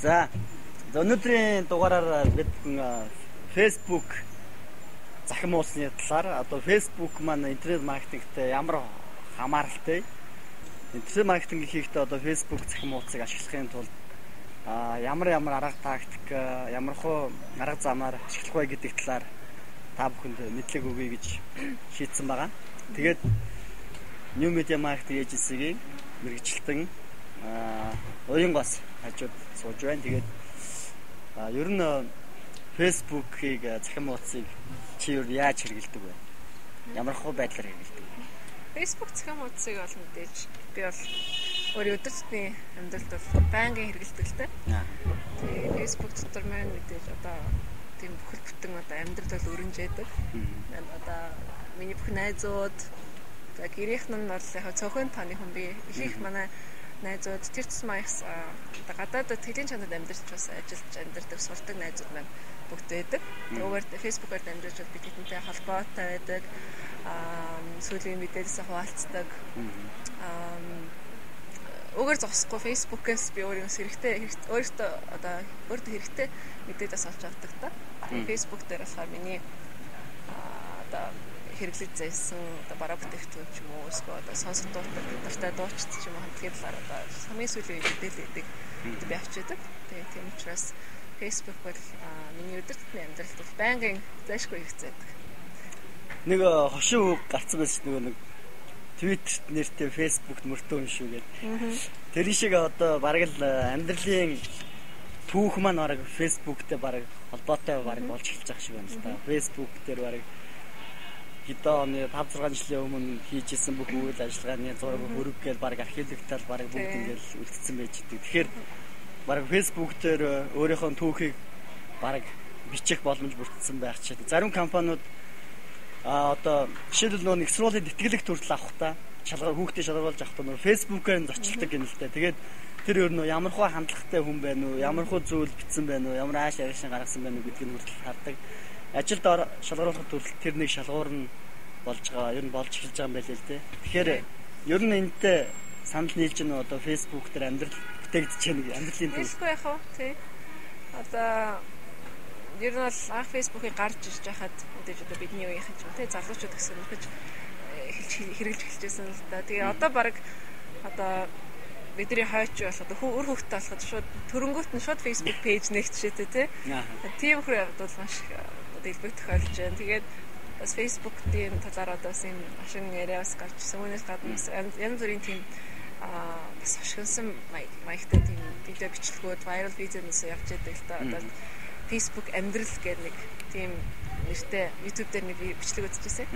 За өнөөдрийн дугаараар бид Facebook захим хуудасны талаар одоо Facebook маань интернет маркетингтэй ямар хамааралтай, интернет маркетинг хийхдээ одоо Facebook захим хуудсыг ашиглахын тулд ямар арга тактик, ямар хуу арга замаар ашиглах вэ гэдэг талаар та бүхэнд мэдлэг өгье гэж шийдсэн байгаа. Тэгээд New Media Marketing Agency-гийн мэргэжилтэн Уянгоос хажууд сууж байна. Тэгээд ер нь Facebook-ийг захим хуудсыг чи ер яаж хэрэглэдэг вэ? Ямар хуу байдлаар хэрэглэдэг вэ? Facebook захим хуудсыг бол мэдээж би бол өөрийн өдөр тутмын амьдралд бол байнгын хэрэглэдэг л дээ. Тэгээ Facebook дотор маань мэдээж одоо тийм бүхэл бүтэн одоо амьдрал бол өрнж яадаг. Одоо миний бүх найзууд, за гэрийнх нь бол яг цөөхөн тооны хүн би их манай найзууд тэр тусмаа их одоо гадаад тэлийн чанарт амьдарч бас ажиллаж амьдардаг сурдаг найзууд маань бүгд байдаг. Өөрөөр Facebook-оор дамжуулж би тэдэнтэй холбоотой байдаг. Сүүлийн мэдээлэлээ хуваалцдаг. Өөрөөр зогсохгүй Facebook-ээс би өөрийнхөө хэрэгтэй өөртөө одоо өөртөө хэрэгтэй мэдээлэл олж авдаг та. Facebook дээр болохоор миний одоо хэрэглэж зайсан одоо бараа бүтээгдэхүүн ч юм уу эсвэл одоо сонсох дуртай дуучид ч юм уу хамтлагийн талаар одоо хамгийн сүүлийн мэдээлэлийг би авч яадаг. Тэгээ тийм учраас Facebook бол миний өдөр тутмын амьдралд бол байнгын зайшгүй хэрэгцээдэг. Нэг хошин үг гарцсан байсан нөгөө нэг Twitter-т нэртэй Facebook-т мөртөө юм шүү гэдэг. Тэр шиг одоо бараг л амьдралын түүх маань бараг Facebook-тэй бараг холбоотой бараг болж эхэлж байгаа шиг байна л та. Facebook дээр бараг хэдэн оны 5 6 жилийн өмнө хийж исэн бүх үйл ажиллагааны зураг хөрөг гээл бараг архивлагдтал бараг бүгд ингээл үлдсэн байж идэг. Тэгэхээр бараг Facebook дээр өөрийнхөө түүхийг бараг бичих боломж бүрдсэн байх чинь. Зарим компаниуд одоо жишээлбэл нөгөө нэг сургуулийн тэтгэлэг төрөл авахдаа шалгаар хүүхдээ шалгаруулж авахдаа нөгөө Facebook-ээр зочилдог гэнэ л дээ. Тэгээд тэр өөр нөө ямар хуу хандлагатай хүн байна уу, ямар хуу зүйл бичсэн байна уу, ямар ааш аришин гаргасан байна уу гэдгийг хүртэл хардаг. Ажилд шалгаруулахад хүртэл тэр нэг шалгуур нь болж байгаа, ер нь болж эхэлж байгаа юм байл л дээ. Тэгэхээр ер нь энэтэй санал нийлж байна одоо Facebook дээр амьдрал бүтээгдэж байна амьдралын түүх. Хэлэхгүй яах вэ? Тий. Одоо ер нь бол анх Facebook-ыг гарч ирж байхад мэдээж одоо бидний үеийнхэн ч юм тий залуучууд гэсэн нөхөж эхэлж хэрэглэж эхэлжсэн л да. Тэгээ одоо баг одоо бидний хойч болох одоо үр хөвгттэй болоход шууд төрөнгөт нь шууд Facebook пэйж нэгтшээтэй тий. Тийм хөр явдал маш одоо илбэг тохиолж байна. Тэгээд бас Facebook-ийн талаар одоо бас юм машин яриа бас гарч ирсэн. Үүнээс гадна бас янз бүрийн тийм бас хошигнсан маягтай тийм видео бичлэгүүд, viral видеонаас явж байдаг л да. Одоо Facebook амьдрал гэдэг нэг тийм нэртэй YouTube дээр нэг бичлэг үзчихсэн.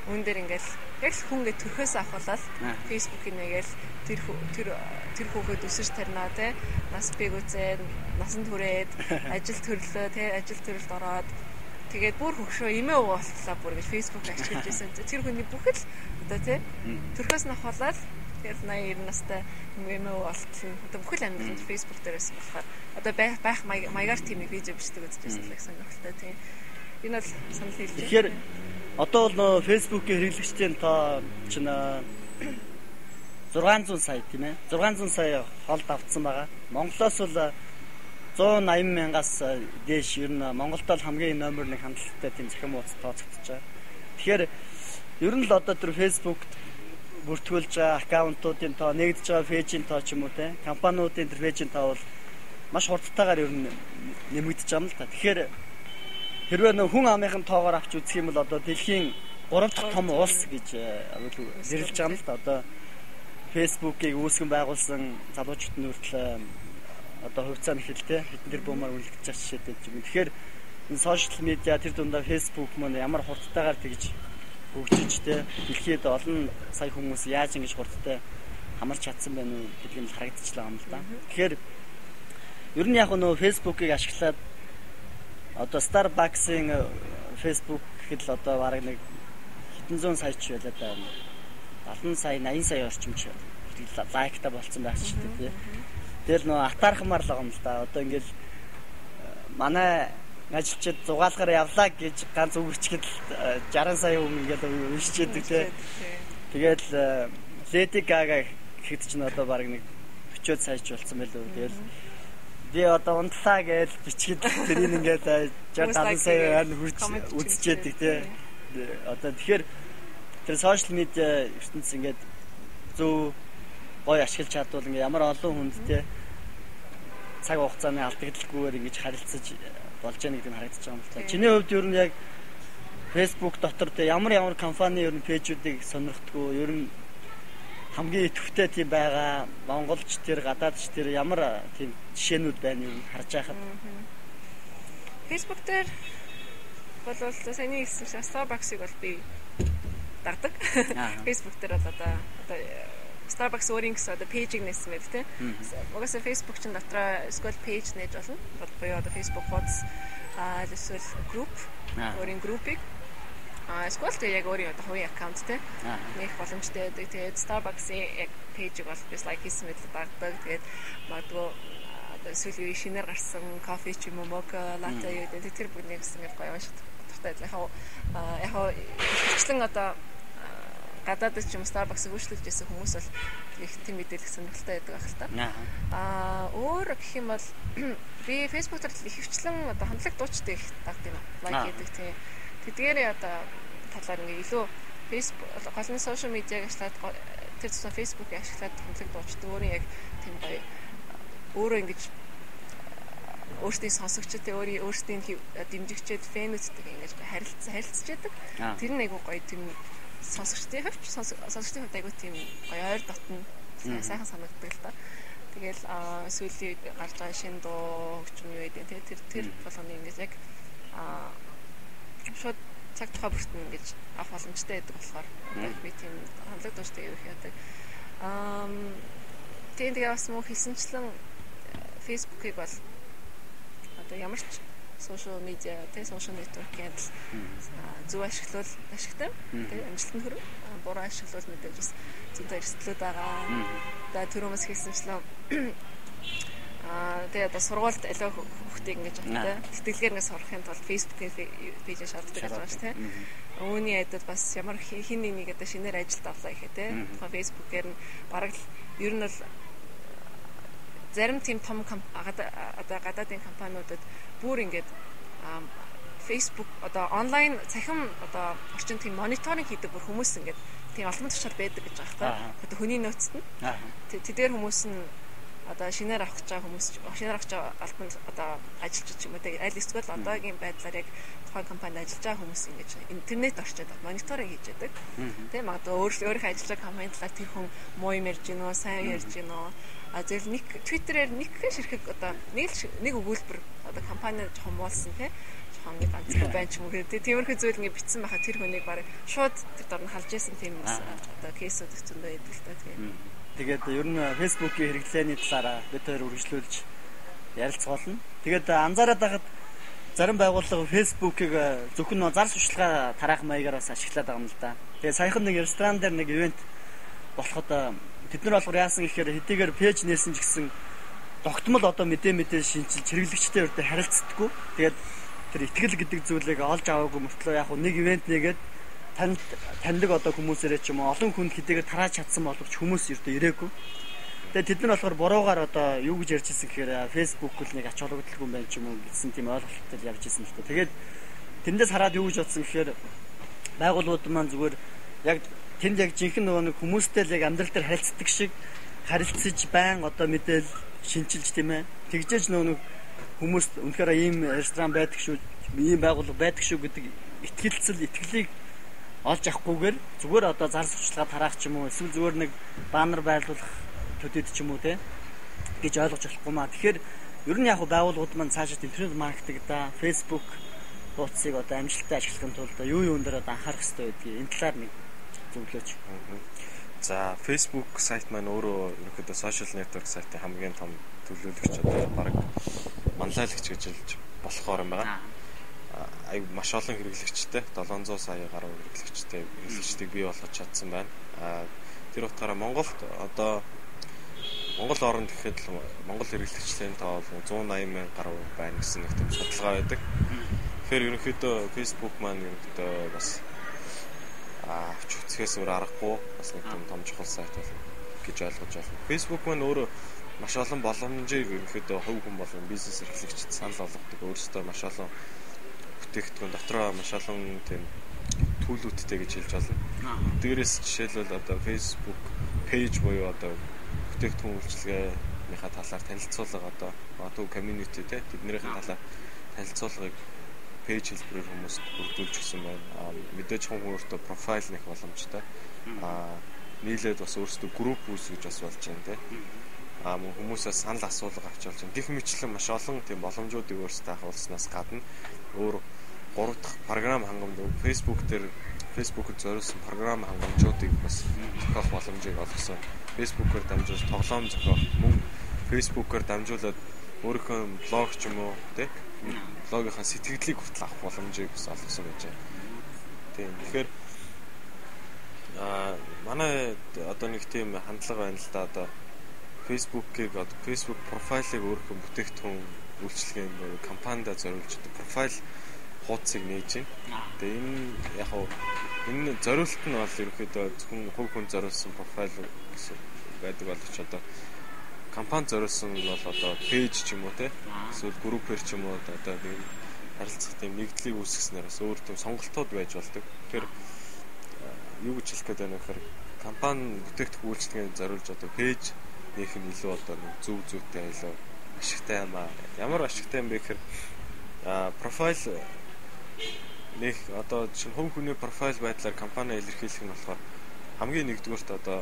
Үүн дээр ингээл яг л хүн ингээ төрхөөс авахлал Facebook-ийг нэгээл тэр хүүхэд өсөж тарнаа те нас бийг үзээ, насанд хүрээд ажил төрлөө те ажил төрөлд ороод тэгээд бүр хөгшөө эмээ өвөө болтлоо бүр гэж Facebook ашиглаж байсан. Тэр хүний бүхэл одоо те төрхөөс нь авахлал тэгэл 80 90 настай эмээ өвөө болтлоо. Одоо бүхэл амьдрал нь Facebook дээр байсан болохоор одоо байх маягаар тийм нэг видео бичлэг үзчихсэн л их сонирхолтой тийм. Энэ бол санал нийлж байна. Тэгэхээр одоо бол нөө Facebook-ийн хэрэглэгчдийн тоо чинь 600 сая тийм ээ. 600 сая холд автсан байгаа. Монголоос бол 180 мянгаас дээш ер нь Монголд бол хамгийн номер 1 хандлагатай тийм захим хуудас тооцогдож байгаа. Тэгэхээр ер нь л одоо тэр Facebook-т бүртгүүлж байгаа аккаунтуудын тоо, нэгдэж байгаа пэйжийн тоо ч юм уу те, компаниудын тэр пэйжийн тоо бол маш хурдтайгаар ер нь нэмэгдэж байгаа юм л та. Тэгэхээр хэрвээ нөх хүн амынхан тоогоор авч үзэх юм бол одоо дэлхийн 3 дахь том улс гэж нэрлэж байгаа юм л та. Одоо Facebook-ийг үүсгэн байгуулсан залуучууд нь хүртэл одоо хувьцаа нэхэлтэй хэдэн тэрбумаар үнэлэгдэж байгаа жишээтэй юм. Тэгэхээр энэ сошиал медиа тэр дундаа Facebook маань ямар хурдтайгаар тэгж хөгжиж те дэлхийд олон сая хүмүүс яаж ингэж хурдтай хамарч чадсан байна уу гэдэг нь харагдчихлаа юм л да. Тэгэхээр ер нь яг нөө Facebook-ыг ашиглаад одоо Starbucks-ын Facebook гэхэд л одоо бараг нэг хэдэн зуун сая ч байлаа да. 70 сая, 80 сая орчим ч лайктай болцсон байх ч гэдэг. Тэгэл нөө атаархмаар л байгаа юм л да. Одоо ингээл манай ажилчид зугаалгаар явлаа гэж ганц үг бичгээд 60 сая хүн ингээл уншиж яадаг те. Тэгэл Lady Gaga гэхэд чинь одоо бараг нэг 40 сая ч болсон байлоо. Тэгэл Би одоо унтлаа гэж бичгээд тэрийг ингээд 60 70 сая харин хүрч үзчихэд тий. Одоо тэгэхээр тэр сошиал медиа ертөнц ингээд зөв гоё ашиглаж чадвал ингээд ямар олон хүнд тий цаг хугацааны алдагдalgүйгээр ингэж харилцаж болж яах гэдэг нь харагдаж байгаа юм л та. Чиний хувьд ер нь яг Facebook дотор тий ямар компани ер нь пэйжүүдийг сонирхдаггүй, ер нь хамгийн идэвхтэй тийм байгаа Монголч тэр гадаадч тэр ямар тийм жишээнүүд байна юу харж байхад? Facebook дээр бол саяны хэлсэн шиг Starbucks-ыг бол би дагдаг. Facebook дээр бол одоо Starbucks өөрийн гэсэн одоо пэйжийг нээсэн байт тийм. Угаасаа Facebook чинь дотроо эсвэл пэйж нээж болно. Буюу одоо Facebook хуудас эсвэл group өөрийн группийг эсвэл тэгээ яг өөрийн одоо хувийн аккаунт те нээх боломжтой байдаг. Тэгээд Starbucks-ийн яг пэйжийг бол би лайк хийсэн мэт дагдаг. Тэгээд магадгүй одоо сүүлийн үеийн шинээр гарсан кофе ч юм уу, мока, латте юу гэдэг тэр бүгднийг гэсэн ингээд гоё унших дуртай. Яг хвчлэн одоо гадаадд ч юм Starbucks-ыг үйлчлүүлж байсан хүмүүс бол их тийм мэдээлэл сонирхолтой байдаг байх л та. Өөр гэх юм бол би Facebook дээр их хвчлэн одоо хамтлаг дуучтай их дагд юм. Лайк хийдэг тийм. Тэдгээрээ одоо талаар ингээ илүү Facebook гол нь сошиал медиаг ашиглаад тэр тусам Facebook-ийг ашиглаад хамтлаг дуучтай өөрийн яг тийм гоё өөрөө ингэж өөрсдийн сонсогчтой өөрсдийн дэмжигчид фэнүүдтэй ингэж харилцаж яадаг. Тэр нь айгуу гоё тийм сонсогчдын хувьд сонсогчдын хувьд айгуу тийм гоё ойр дотно сайхан санагддаг л та. Тэгэл сүүлийн үед гарч байгаа шинэ дуу хөгжим юу гэдэг те тэр болгоны ингэж яг шууд цаг тухай бүртэн ингэж авах боломжтой байдаг болохоор би тийм хамтлаг дууштай юу их яадаг. Тийм тэгээ бас мөн хэлсэнчлэн Facebook-ыг бол одоо ямар ч social media тэ social network-ийн зөв ашиглавал ашигтай тэ амжилтанд хүрнэ. Буруу ашиглавал мэдээж бас зөндөө эрсдлүүд байгаа. За түрүүмс хэлсэнчлэн тэгээ одоо сургуульд аливаа хүүхдийг ингэж автай. Тэтгэлгээр ингэ сурахын тулд Facebook-ийн пэйжээ шаарддаг гэж байгаа шүү дээ. Үүний адил бас ямар хин нэг одоо шинээр ажилд авлаа гэхээ тэ. Тухайн Facebook-ээр нь бараг л ер нь бол зарим тийм том одоо гадаадын компаниудад бүр ингэж Facebook одоо онлайн цахим одоо орчин тийм мониторинг хийдэг бүр хүмүүс ингэж тийм албан тушаал байдаг гэж байгаа байхгүй. Одоо хүний нөөцт нь. Тэдгээр хүмүүс нь одоо шинээр авах гэж байгаа хүмүүс шинээр авах гэж байгаа албанд одоо ажилч ч юм уу аль эсвэл одоогийн байдлаар яг тухайн компанид ажиллаж байгаа хүмүүс ингэж интернет орчод мониторинг хийж яадаг. Тэ магадгүй өөрийнхөө ажиллаж байгаа компани талаар тэр хүн муу юм ярьж гинөө, сайн ярьж гинөө. А зөв нэг Twitter-ээр нэг ширхэг одоо нэг өгүүлбэр одоо компани жоохон муулсан тэ жоохон нэг ганцхан байна ч юм уу тэ тиймэрхүү зүйл ингэ бичсэн байхад тэр хүнийг бараг шууд тэр дор нь халж исэн тийм одоо кейсүүд зөндөө байдаг л та. Тэгээ Тэгээд ер нь Facebook-ийн хэрэглээний талаараа бид хоёр үргэлжлүүлж ярилцах болно. Тэгээд анзаараад байхад зарим байгууллага Facebook-ыг зөвхөн зар сурталчилгаа тараах маягаар бас ашиглаад байгаа юм л да. Тэгээд саяхан нэг ресторан дээр нэг ивент болоход тэд нар болохоор яасан гэхээр хэдийгээр пэйж нээсэн ч гэсэн тогтмол одоо мэдээ шинчилж хэрэглэгчтэй өртөө харилцдаггүй. Тэгээд тэр итгэл гэдэг зүйлийг олж аваагүй мөртлөө яг нэг ивент нэгээд таньдаг одоо хүмүүсээрээ ч юм уу олон хүнд хэдийгээр тарааж чадсан боловч хүмүүс ердөө ирээгүй. Тэгээд тэд нар болохоор буруугаар одоо юу гэж ярьж ирсэн гэхээр Facebook л нэг ач холбогдолгүй юм байна ч юм уу гэсэн тийм ойлголттой явж ирсэн л дээ. Тэгээд тэндээс хараад юу гэж бодсон гэхээр байгууллагууд маань зүгээр яг тэнд яг жинхэнэ нөгөө нэг хүмүүстэй л яг амьдрал дээр харилцдаг шиг харилцаж байн одоо мэдээл шинчилж тийм ээ. Тэгжээж нөгөө нэг хүмүүс үнэхээр ийм ресторан байдаг шүү, ийм байгууллага байдаг шүү гэдэг итгэлцэл, итгэлийг олж авахгүйгээр зүгээр одоо зар сурталчилгаа тараах ч юм уу эсвэл зүгээр нэг баннер байрлуулах төдийд ч юм уу те гэж ойлгож болохгүй маа. Тэгэхээр ер нь яг байгууллагууд маань цаашаа интернет маркетинг да, Facebook хуудсыг одоо амжилттай ашиглахын тулд юу юун дээр одоо анхаарах хэрэгтэй байдгийг энэ талаар нэг зөвлөөч. За, Facebook сайт маань өөрөө ерөнхийдөө social network сайтын хамгийн том төлөөлөгч одоо баг манлайлагч гэж хэлж болохоор юм байна. Ай маш олон хэрэглэгчтэй 700 сая гаруй хэрэглэгчтэй хэрэглэгчдийг бий болгож чадсан байна. Тэр утгаараа Монголд одоо Монгол оронд гэхэд л Монгол хэрэглэгчдийн тоо 180 мянга гаруй байна гэсэн нэг тийм судалгаа байдаг. Тэгэхээр ерөнхийдөө Facebook маань ерөнхийдөө бас авч үзэхээс өөр аргагүй бас нэг тийм том чухал сайт болно гэж ойлгож байна. Facebook маань өөрөө Маш олон боломжийг ерөнхийдөө хувь хүн болон бизнес эрхлэгчид санал болгодог. Өөрсдөө маш олон бүтээгдэхүүн дотроо маш олон тийм төлөвлөлттэй гэж хэлж болно. Дээрээс жишээлбэл одоо Facebook page буюу одоо бүтээгдэхүүн үйлчилгээнийхаа талаар танилцуулга одоо магадгүй community те тэднийхэн талаар танилцуулгыг пэйж хэлбэрээр хүмүүст бүрдүүлж өгсөн байна. Мэдээж хүн өөртөө профайл нэх боломжтой. Нийлээд бас өөрсдөө групп үүсгэж бас болж байна те. Мөн хүмүүсээс санал асуулга авч болж байна. Гэх мэтлэн маш олон тийм боломжуудыг өөрсдөө агуулснаас гадна өөр 3 дахь програм хангамж Facebook дээр Facebook-д зориулсан програм хангамжуудыг бас зохиох боломжийг олгосон. Facebook-оор дамжуулж тоглоом зохиох, мөн Facebook-оор дамжуулаад өөрийнхөө блог ч юм уу тий блогийнхаа сэтгэлдлийг хүртэл авах боломжийг бас олгосон байж байна. Тийм. Тэгэхээр манай одоо нэг тийм хандлага байна л да, одоо Facebook-ийг одоо Facebook профайлыг өөрийнхөө бүтээгдэхүүн үйлчилгээнд компанида зориулж одоо профайл хуудсыг нээж байна. Тэгээ энэ яг хав энэ зориулт нь бол ерөнхийдөө зөвхөн хувь хүн зориулсан профайл гэсэн байдаг боловч одоо компани зориулсан нь бол одоо пэйж ч юм уу те эсвэл группээр ч юм уу одоо нэг харилцах тийм нэгдлийг үүсгэснээр бас өөр тийм сонголтууд байж болдог. Тэгэхээр юу гэж хэлэх гээд байна вэ гэхээр компани бүтээгдэхүүн үйлчилгээнд зориулж одоо пэйж нээх нь илүү одоо нэг зөв зүйтэй илүү ашигтай юм аа. Ямар ашигтай юм бэ гэхээр профайл нэх одоо чинь хувь хүний профайл байдлаар компани илэрхийлэх нь болохоор хамгийн нэгдүгüүрт одоо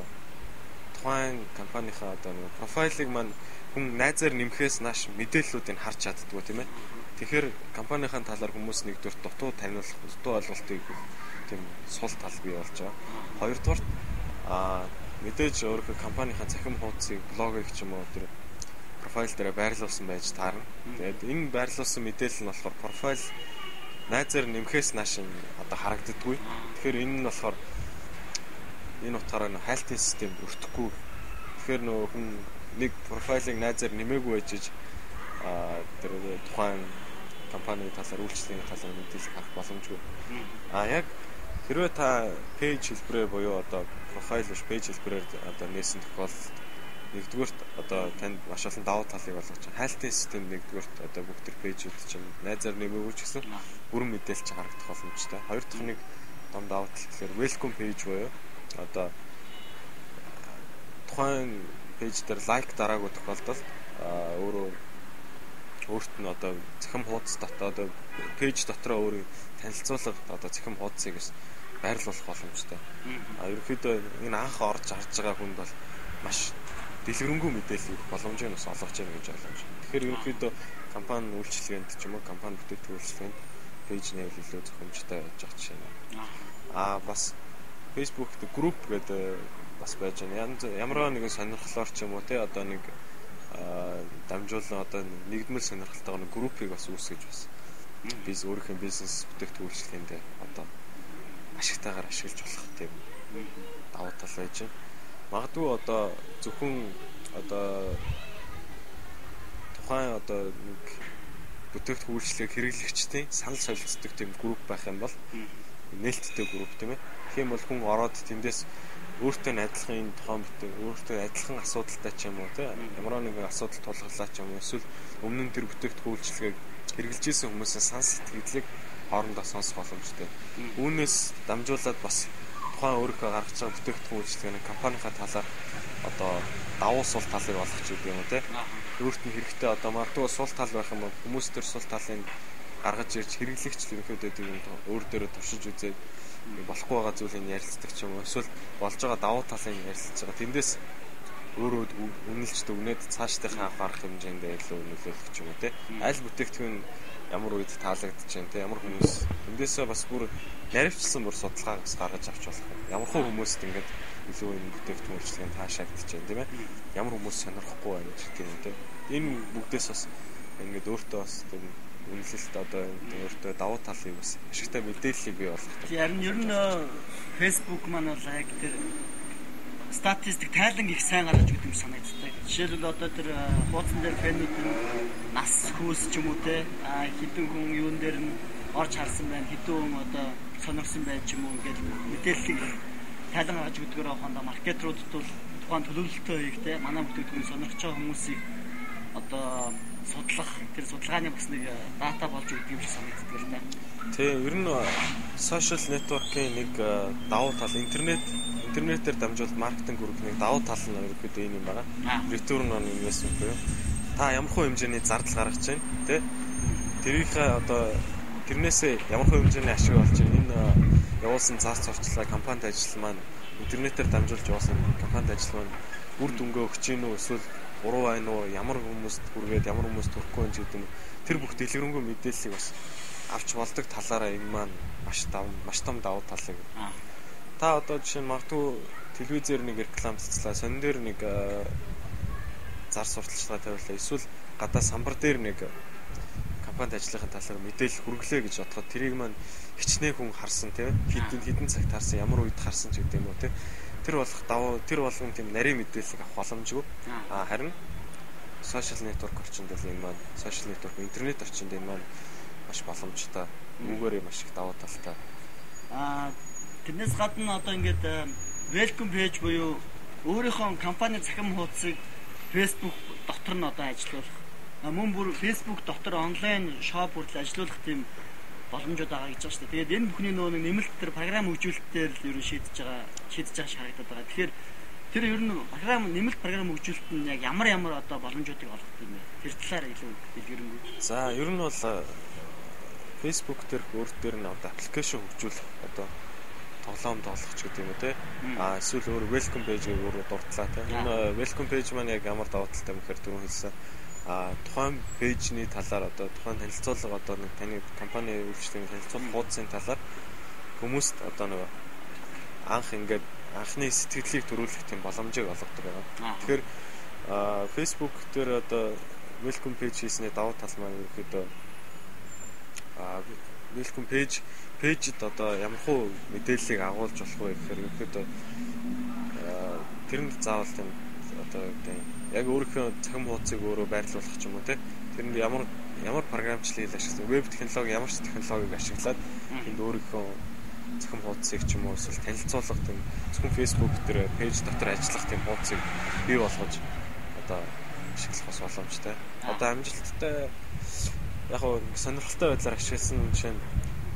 тухайн компанийнхаа одоо нэг профайлыг маань хүн найзаар нэмэхээс нааш мэдээллүүдийг харж чаддгүй тийм ээ. Тэгэхээр компанийнхаа талаар хүмүүс нэгдүгüүрт дутуу таниулах, дутуу ойлголтыг өгөх тийм сул тал бий болж байгаа. Хоёрдугаарт мэдээж өөрийнхөө компанийнхаа цахим хуудсыг, блогийг ч юм уу тэр профайл дээр байрлуулсан байж таарна. Тэгээд энэ байрлуулсан мэдээлэл нь болохоор профайл найзаар нэмэхээс нааш одоо харагддаггүй. Тэгэхээр энэ нь болохоор энэ утгаараа нөх хайлтын системд өртөхгүй. Тэгэхээр нөгөө хүн нэг профайлыг найзаар нэмээгүй байж тэр тухайн компани талаар үйлчлэгийн талаар мэдээлэл харах боломжгүй. Яг хэрвээ та пэйж хэлбэрээр буюу одоо профайл биш пэйж хэлбэрээр одоо нээсэн тохиолдолд нэгдүгüүрт одоо танд маш олон давуу талыг олгож байгаа. Хайлтын систем нэгдүгüүрт одоо бүх төр пэйжүүд чинь найзаар нэмээгүй ч гэсэн бүрэн мэдээлэл чинь харагдах боломжтой. Хоёр дахь нэг том давуу тал гэхээр welcome page буюу одоо тухайн пэйж дээр лайк дараагүй тохиолдолд өөрөө өөрт нь одоо цахим хуудас дотоо одоо пэйж дотроо өөрийн танилцуулга одоо цахим хуудсыг бас байрлуулах боломжтой. Ерөнхийдөө энэ анх орж харж байгаа хүнд бол маш дэлгэрэнгүй мэдээлэл өгөх боломжийг бас олгож байна гэж ойлгож байна. Тэгэхээр ерөнхийдөө компани үйлчилгээнд ч юм уу компани бүтээгдэхүүн үйлчилгээнд пэйж нээвэл илүү зохимжтой байж байгаа жишээ нь. Бас Facebook дээр групп гэдэг бас байж байна. Ямар нэгэн сонирхлоор ч юм уу те одоо нэг дамжуулан одоо нэгдмэл сонирхолтойгоо нэг группийг бас үүсгэж бас бизнес өөрийнхөө бизнес бүтээгдэхүүн үйлчилгээнд одоо ашигтайгаар ашиглаж болох тийм давуу тал байж байна. Магадгүй одоо зөвхөн одоо тухайн одоо нэг бүтээгдэхүүн үйлчилгээг хэрэглэгчдийн санал солилцдог тийм групп байх юм бол нээлттэй групп тийм ээ. Тэгэх юм бол хүн ороод тэндээс өөртөө адилхан энэ тухайн бүтээг өөртөө адилхан асуудалтай ч юм уу тийм ямар нэгэн асуудал тулгарлаа ч юм уу эсвэл өмнө нь тэр бүтээгдэхүүн үйлчилгээг хэрэглэж исэн хүмүүсийн сан сэтгэлдлийг хоорондоо сонсох боломжтой. Үүнээс дамжуулаад бас тухайн өөрийнхөө гаргаж байгаа бүтээгдэхүүн үйлчилгээний компанийнхаа талаар одоо давуу сул талыг олох ч гэдэг юм уу те. Өөрт нь хэрэгтэй одоо магадгүй сул тал байх юм бол хүмүүс төр сул талыг гаргаж ирж хэрэглэгч ерөнхийдөө тийм өөр дөрөө туршиж үзээд болохгүй байгаа зүйлийг ярилцдаг ч юм уу эсвэл болж байгаа давуу талыг ярилцж байгаа. Тэндээс өөрөө үнэлж дүгнээд цаашдынхаа авах арга хэмжээндээ илүү нөлөөлөх ч юм уу те. Аль бүтээгдэхүүн ямар үед таалагдж байна те, ямар хүмүүс тэндээсээ бас бүр наривчсан бүр судалгаа бас гаргаж авч болох. Ямар хөө хүмүүст ингээд илүү энэ бүтээгдэхүүн үйлчилгээнд таашаагдж байна тийм ээ. Ямар хүмүүс сонирхохгүй байна гэх юм те. Энэ бүгдээс бас ингээд өөртөө бас тийм үнэлэлт одоо өөртөө давуу талыг бас ашигтай мэдээллийг бий болгох. Харин ер нь Facebook маань бол яг тэр статистик тайлан их сайн гаргаж өгдөг юм санагддаг. Жишээлбэл одоо тэр хуудсан дээр фэнүүд нь нас хүүс ч юм уу те хэдэн хүн юун дээр нь орж харсан байна, хэдэн хүн одоо сонирхсан байж юм уу ингээд мэдээллийг тайлан гаргаж өгдөгөр явахандаа маркетруудад бол тухайн төлөвлөлтөө хийх те манай бүтээгдэхүүн сонирхож байгаа хүмүүсийг одоо судлах тэр судалгааны бас нэг дата болж өгдөг юм шиг санагддаг л та. Тийм, ер нь social network-ийн нэг давуу тал интернетээр дамжуулалт маркетинг хүргэх нэг давуу тал нь ерөнхийдөө энэ юм байна. Return on investment буюу та ямар хөө хэмжээний зардал гаргаж байна тий? Тэрийнхээ одоо тэрнээсээ ямар хөө хэмжээний ашиг олж байна. Энэ явуулсан цаас сурталчилгаа компанид ажил маань интернетээр дамжуулж явуулсан компанид ажил маань үр дүнгээ өгч гин үү эсвэл буруу байна уу, ямар хүмүүст хүргээд ямар хүмүүст хүрэхгүй юм гэдэг нь тэр бүх дэлгэрэнгүй мэдээллийг бас авч болдог талаараа энэ маань маш том давуу талыг. Та одоо жишээ нь магадгүй телевизээр нэг реклам цацлаа, сонин дээр нэг зар сурталчилгаа тавиулаа, эсвэл гадаа самбар дээр нэг компанид ажлынхаа талаар мэдээлэл хүргэлээ гэж бодоход тэрийг маань хичнээн хүн харсан тийм хэдэн цагт харсан, ямар үед харсан ч гэдэг юм уу тийм. Тэр болох давуу тэр болгон тийм нарийн мэдээллийг авах боломжгүй. Харин social network орчинд бол энэ маань social network интернет орчинд энэ маань маш боломжтой. Үүгээрээ маш их давуу талтай. Тэрнээс гадна одоо ингээд welcome page буюу өөрийнхөө компани цахим хуудсыг Facebook дотор нь одоо ажилуулах. Мөн бүр Facebook дотор онлайн шоп хүртэл ажилуулах тийм боломжууд байгаа гэж байгаа шүү дээ. Тэгээд энэ бүхний нөгөө нэг нэмэлт төр програм хөгжүүлэлтээр л ер нь шийдэж байгаа шаардлага байгаа. Тэгэхээр тэр ер нь програм нэмэлт програм хөгжүүлэлт нь яг ямар одоо боломжуудыг олгох юм бэ? Тэр талаар илүү дэлгэрэнгүй. За, ер нь бол Facebook дээр өөр дээр нь одоо аппликейшн хөгжүүлэх одоо тоглоом тоглох ч гэдэг юм уу те. Эсвэл өөр welcome page-ийг өөрөө дурдлаа те. Энэ welcome page маань яг ямар давуу талтай юм гэхээр түрүүн хэлсэн. Тухайн пэйжний талаар одоо тухайн танилцуулга одоо нэг таны компани үйлчлэгийн танилцуулга хуудсын талаар хүмүүст одоо нэг анх ингээд анхны сэтгэлийг төрүүлэх тийм боломжийг олгодог байгаа. Тэгэхээр Facebook дээр одоо welcome page хийсний давуу тал маань ерөнхийдөө welcome page-д одоо ямар хуу мэдээллийг агуулж болох вэ гэхээр ерөнхийдөө тэрэнд заавал тийм одоо тийм яг өөрийнхөө цахим хуудсыг өөрөө байрлуулах ч юм уу те. Тэрэнд ямар програмчлалыг ашигласан, веб технологи ямар ч технологиг ашиглаад тэнд өөрийнхөө цахим хуудсыг ч юм уу эсвэл танилцуулга тийм зөвхөн Facebook дээр пэйж дотор ажиллах тийм хуудсыг бий болгож одоо ашиглах бас боломжтой. Одоо амжилттай яг нь сонирхолтой байдлаар ашигласан жишээ нь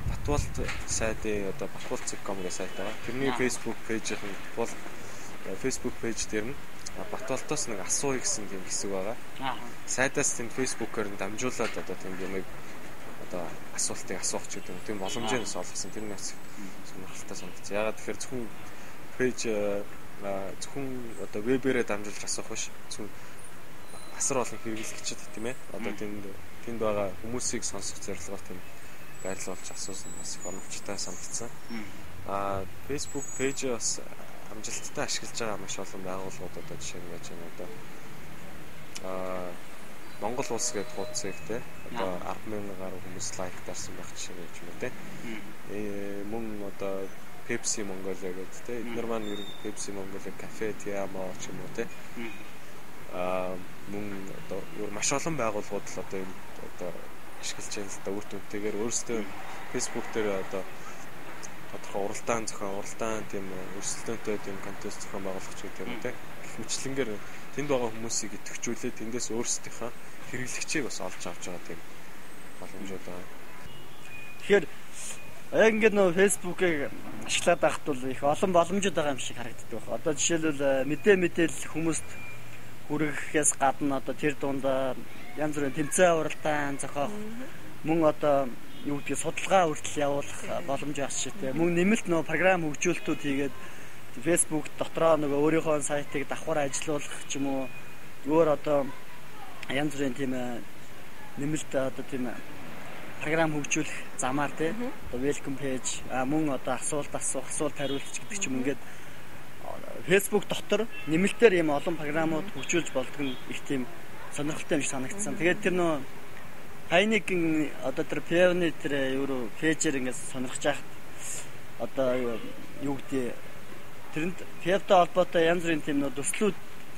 Батболт сайтын одоо batbolt.com гэх сайт байгаа. Тэрний Facebook пэйжийнх нь Батболт Facebook пэйж дээр нь Батболтоос нэг асууя гэсэн тийм хэсэг байгаа. Сайтаас тийм Facebook-оор нь дамжуулаад одоо тийм юмыг одоо асуултыг асуух ч гэдэг юм. Тийм боломжийг бас олгосон. Тэр нь бас сонирхолтой санагдсан. Яагаад тэгэхээр зөвхөн пэйж зөвхөн одоо вебээрээ дамжуулж асуух биш. Зөвхөн асар олон хэрэглэгчид тийм ээ. Одоо тэнд байгаа хүмүүсийг сонсох зорилгоор тийм байрлуулж асуусан бас их оновчтой санагдсан. Facebook пэйж бас амжилттай ашиглаж байгаа маш олон байгууллагууд одоо жишээ нь яаж байна одоо Монгол улс гэдэг хуудсыг те одоо 10,000 гаруй хүмүүс лайк дарсан байх жишээ гэж юм те. Мөн одоо Pepsi Mongolia гэдэг те. Эднэр маань ер нь Pepsi Mongolia, Cafe Tiamo ч юм уу те. Мөн одоо маш олон байгууллагууд л одоо энэ одоо ашиглаж байна л да үр дүнтэйгээр өөрсдөө Facebook дээр одоо тодорхой уралдаан зохион, уралдаан тийм өрсөлдөөнтэй тийм контест зохион байгуулах ч гэдэг юм те. Гэх мэтлэнгээр тэнд байгаа хүмүүсийг идэвхжүүлээд тэндээс өөрсдийнхөө хэрэглэгчийг бас олж авч байгаа тийм боломжууд байна. Тэгэхээр яг ингээд нөгөө Facebook-ыг ашиглаад байхад бол их олон боломжууд байгаа юм шиг харагддаг байна. Одоо жишээлбэл мэдээлэл хүмүүст хүргэхээс гадна одоо тэр дунд янз бүрийн тэмцээн уралдаан зохиох мөн одоо юу гэдгийг судалгаа хүртэл явуулах боломж байх шигтэй. Мөн нэмэлт нөгөө програм хөгжүүлэлтүүд хийгээд Facebook дотроо нөгөө өөрийнхөө сайтыг давхар ажилуулах ч юм уу өөр одоо янз бүрийн тийм нэмэлт одоо тийм програм хөгжүүлэх замаар тий одоо welcome page мөн одоо асуулт асуух, асуулт хариулт гэдэг ч юм ингээд Facebook дотор нэмэлтээр ийм олон програмууд хөгжүүлж болдог нь их тийм сонирхолтой юм шиг санагдсан. Тэгээд тэр нөө Хайникийн одоо тэр пивны тэр юу руу пэйжээр ингээд сонирхож яхад одоо юу гэдэг тэрэнд пивтай холбоотой янз бүрийн тийм нөө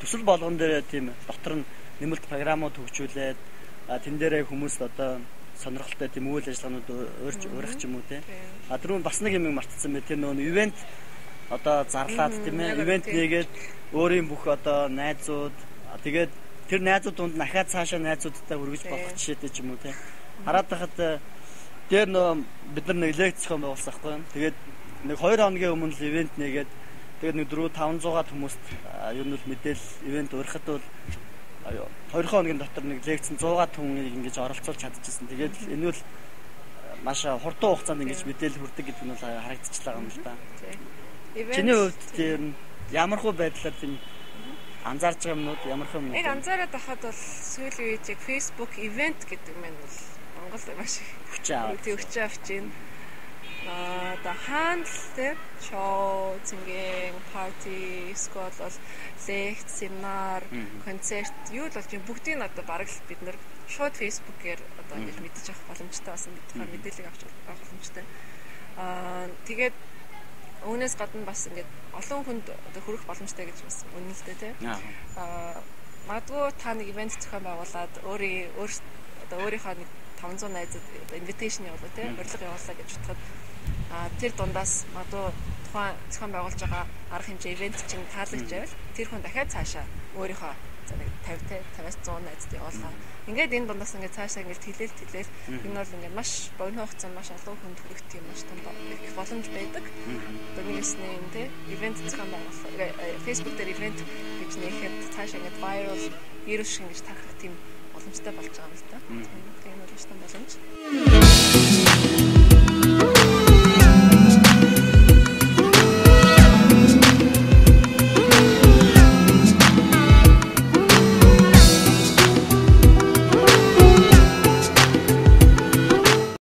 төсөл болгон дээр тийм дотор нь нэмэлт програмууд хөгжүүлээд тэн дээрээ хүмүүс одоо сонирхолтой тийм үйл ажиллагаанууд урьж урих ч юм уу те. А түрүүн бас нэг юм мартсан бай. Тэр нөө ивент одоо зарлаад тийм ээ ивент нэгээд өөрийн бүх одоо найзууд тэгээд тэр найзууд дунд дахиад цаашаа найзуудтай хүргэж болох жишээтэй ч юм уу тийм. Хараад байхад дээр нөө бид нар нэг лекц зохион байгуулсан байхгүй юу. Тэгээд нэг 2 хоногийн өмнө л ивент нэгээд тэгээд нэг 4 500-аад хүмүүст ер нь бол мэдээлэл ивент урихад бол 2 хоногийн дотор нэг лекцэн 100-аад хүнийг ингэж оролцуулж чадчихсан. Тэгээд энэ бол маш хурдан хугацаанд ингэж мэдээлэл хүрдэг гэдэг нь бол харагдчихлаа юм л да. Чиний хувьд тэр ямар хуу байдлаар тийм анзаарч байгаа юмнууд ямар хөө юм? Яг анзаараад байхад бол сүүлийн үед яг Facebook event гэдэг маань бол Монгол маш их хүчин аваад. Тийм хүчин авч байна. Одоо хаана л те шоу, цэнген, парти, эсвэл бол лекц, семинар, концерт юу л болж юм бүгдийг нь одоо бараг л бид нар шууд Facebook-ээр одоо ингэж мэдчих авах боломжтой болсон, тухайн мэдээллийг авч авах боломжтой. Тэгээд үүнээс гадна бас ингээд олон хүнд одоо хүрэх боломжтой гэж бас үнэн л дээ тий. Магадгүй та нэг ивент зохион байгуулад өөрийн өөр одоо өөрийнхөө нэг 500 найзад invitation явуулаа тий, урилга явуулаа гэж бодоход тэр дундаас магадгүй тухайн зохион байгуулж байгаа арга хэмжээ ивент чинь таалагдж байвал тэр хүн дахиад цаашаа өөрийнхөө за нэг 50 те 50-аас 100 найзад явуулгаа. Ингээд энэ дундаас ингээд цаашаа ингээд тэлээл энэ бол ингээд маш богино хугацаанд маш олон хүнд хүрэх тийм маш том их боломж байдаг. Одоо нэгсний юм те ивент зохион байгуулах Facebook дээр ивент гэж нээхэд цаашаа ингээд viral вирус шиг ингэж тархах тийм боломжтой болж байгаа юм л та. Тийм бол маш том боломж.